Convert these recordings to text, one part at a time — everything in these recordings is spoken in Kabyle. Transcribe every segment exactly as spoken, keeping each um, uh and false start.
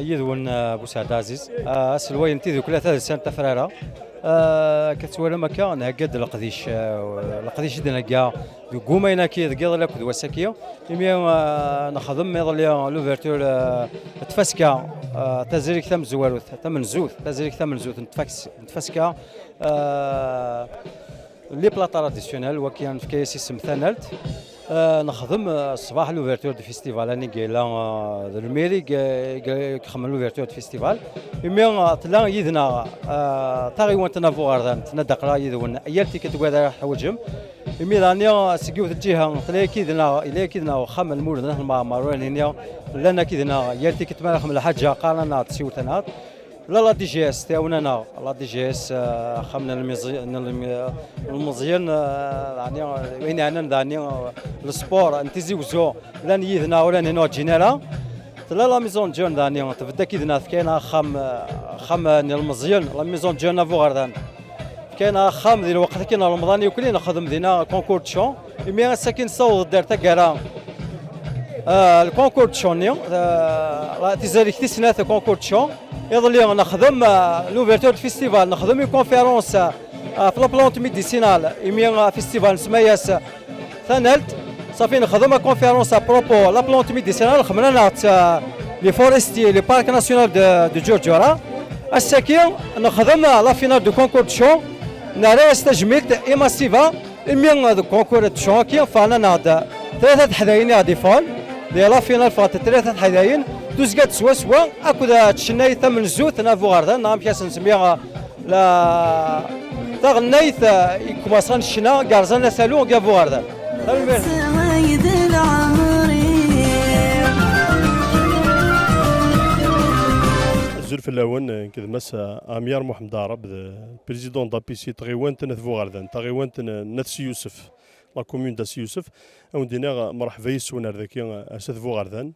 Yid-wen, uh, Busaɛd Ɛziz, uh, aselway n Tidukla Tadelsant Tafrara. Uh, akka tettwalam akka, nhegga-d leqdic, uh, leqdic i d-nhegga deg wumayen-agi deg yiḍelli akked wass-agi. Imi, uh, nexdem iḍelli l'ouverture, uh, n tfaska, uh, tazrigt tamezwarut, tamenzut, tazrigt tamenzut n tfaks-, n tfaska, uh, les plats traditionnels, wagi nefka-yas isem Tanalt. Uh, nexdem, uh, ṣṣbeḥ l'ouverture du festival, anigi yella, uh, d lmiri i, i, i ixemmen l'ouverture du festival. Imi, uh, tella yid-neɣ, uh, taɣiwant n Abuɣerdan, tnadaqla yid-wen, yal tikkelt wad ara teḥwaǧem. Imi daɣni, uh, seg yiwet lǧiha, tella akid-neɣ, yella akid-neɣ uxxam n Lmulud n At Mɛemmer, ur nini, llan akid-neɣ, yal tikkelt mi ara nxemmel lḥaǧa, qqaren-aneɣ-d, siwten-aneɣ-d. La, la D G S tɛawen-aneɣ, la D G S, uh, axxam n lmiẓi-, n lmi-, n lmeẓyen, uh, daɣni, uh, wayen yeɛnan daɣni, uh, le sport n Tizi Wezzu, llan yid-neɣ, ur nini ur ǧǧin ara. Tella la maison de jeunes daɣni, tebda akid-neɣ, tefka-aneɣ axxam, uh, axxam, uh, n lmeẓyen, la maison de jeunes Abuɣerdan. Fkan axxam di lweqt-agi n Remḍan, yuklin nexdem dinna concours de chant. Imi ass-agi nessaweḍ-d ar taggara, ah, le concours de chant-nni, ah, tizalegt tis snat concours de chant. Iḍelli nexdem, ah, l'ouverture du festival, nexdem une conférence, ah, ɣef la plante médicinale, imi, ah, festival nsemma-yas Tanalt. Safi nexdem une conférence à propos la plante médicinale, xemlan-aɣ-tt, ah, les forestiers, le parc national de, de Djurdjura. Ass-agi nexdem, ah, la finale du concours de chant. Nerra-yas tajmilt i Massiva, imi deg concours de chant-agi ffɣen-aneɣ-d tlata teḥdayin i ɣ-d-iffɣen. Di la finale ffɣent tlata teḥdayin, tuzga-d swaswa akked tcennayt tamenzut n Abuɣerdan, neɣ amek as-nsemmi, la taɣennayt, i kumaṣan ccna, gerẓan asalu deg Abuɣerdan. Tanemmirt. Azul fell-awen, nekk d Mass Amyar Muḥemmed Aɛrab, d président d'A P C tɣiwant n At Buɣerdan, taɣiwant n, n At Si Yusef, la commune d'At Si Yusef. Ad wen-d-iniɣ merḥba yes-wen ar daki, ar At Buɣerdan,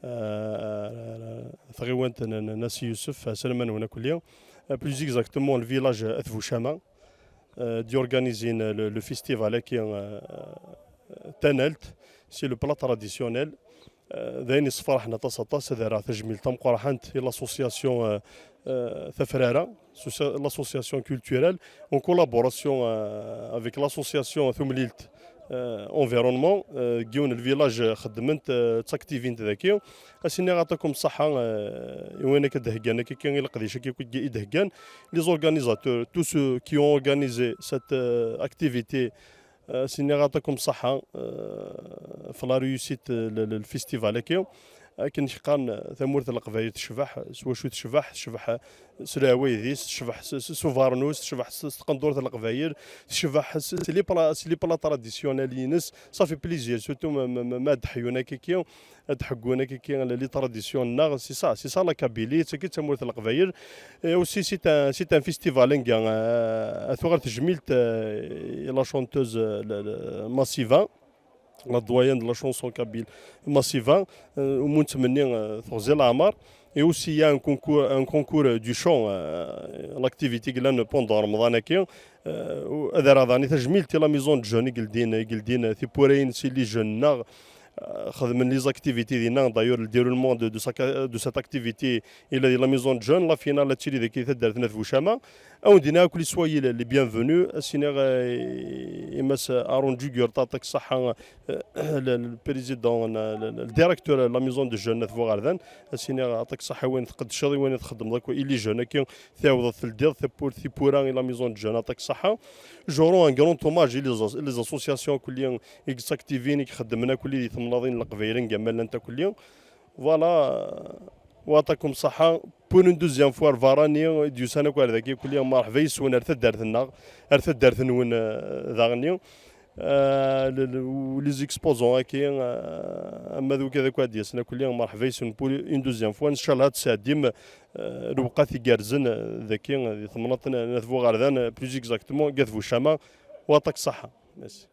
eh, taɣiwant n, n, n At Si Yusef, asalama-nwen akk-, eh, plus exactement le village At Bucama, eh, d-yurganizin le, le festival-agi, eh, Tanalt, c'est le plat traditionnel. Eh, d ayen yessefraḥen aṭas, aṭas, ad rreɣ tajmilt tameqqrant i l'association, eh, eh, Tafrara, socia-, l'association culturelle, en collaboration, eh, avec l'association Tumlilt, eh, Environnement, eh, deg yiwen n lvillage, eh, xeddment, eh, ttactivint daki. Ad s-iniɣ aṭakum ṣṣeḥḥa, eh, i wayen akka d-heggan, akka i leqdic akka i d-heggan, les organisateurs, tous ceux qui ont organisé cette, eh, activité, eh, s-iniɣ aṭakum ṣṣeḥḥa, eh, ɣef la réussite, eh, le, le, le festival-agi. Akken qqaren, eh, tamurt n Leqbayel tecbeḥ, s wacu tecbeḥ? Tecbeḥ, eh, s leɛwayed-is, tecbeḥ s, s, s ubernus, tecbeḥ s, s tqendurt n Leqbayel, tecbeḥ s, s les plats, s les plats traditionnels-ines. Ça fait plaisir, surtout ma, ma, ma, ma ad d-ḥeyyun akka-ki, ad d-ḥeggun akka-ki les, les traditions-nneɣ. C'est ça, c'est ça la Kabylie, d tagi d tamurt n Leqbayel. Et aussi, c'est un, c'est un festival, hein, euh, à Tuɣal Tejmilt, euh, et la chanteuse, euh, le, le, Massiva, la doyenne de la chanson kabyle, Massiva, euh, u muntmenni, euh, Tuɣzi Laɛmer. Et aussi, il y a un concours, un concours, euh, du chant, euh, l'activité i yellan pendant Ramadan-agi. Euh, u-, ad rreɣ daɣen tajmilt i la maison de jeunes i yeldin, i yeldin, euh, tiwwura-ines i les jeunes-nneɣ, euh, xedmen les activités dinna. D'ailleurs, le déroulement de, de sa ca-, de cette activité, il est la maison de jeunes, la finale, ad tili deg taddart n At Bucama. Ad wen-d-iniɣ akk les, soyez les, les bienvenus. Ad s-iniɣ, euh, i Mass Aaron Ǧugyurt, aṭak ṣṣeḥḥa, euh, le, le président, le, le, le directeur de la maison de jeunes n At Buɣerdan. Ad s-iniɣ aṭak ṣṣeḥḥa i wayen tqeddceḍ, i wayen txeddmeḍ akk i les jeunes-agi, tɛawdeḍ teldiḍ tawwurt, tiwwura i la maison de jeunes, aṭak ṣṣeḥḥa. J'aurai un grand hommage i les as-, les associations akk-, i yettactivin, i ixeddmen akk di temnaḍin n Leqbayel, anga ma llant akk. Voilà, euh, u aṭakum ṣṣeḥḥa. Pour une deuxième fois, lbarani i d-yusan akk ar dagi, akk-, merḥba yes-wen ar taddart-nneɣ, ar taddart-nwen, euh, daɣenni. Euh, le, le, u les exposants-agi, euh, ama d wigad akk ad d-yasen akk-, merḥba yes-wen pour une deuxième fois. Ncallah ad tesɛeddim, euh, lewqat igerrzen, euh, dagi, euh, di temnaḍt n, n At Buɣerdan, euh, plus exactement, deg At Bucama, u aṭak ṣṣeḥḥa. Merci.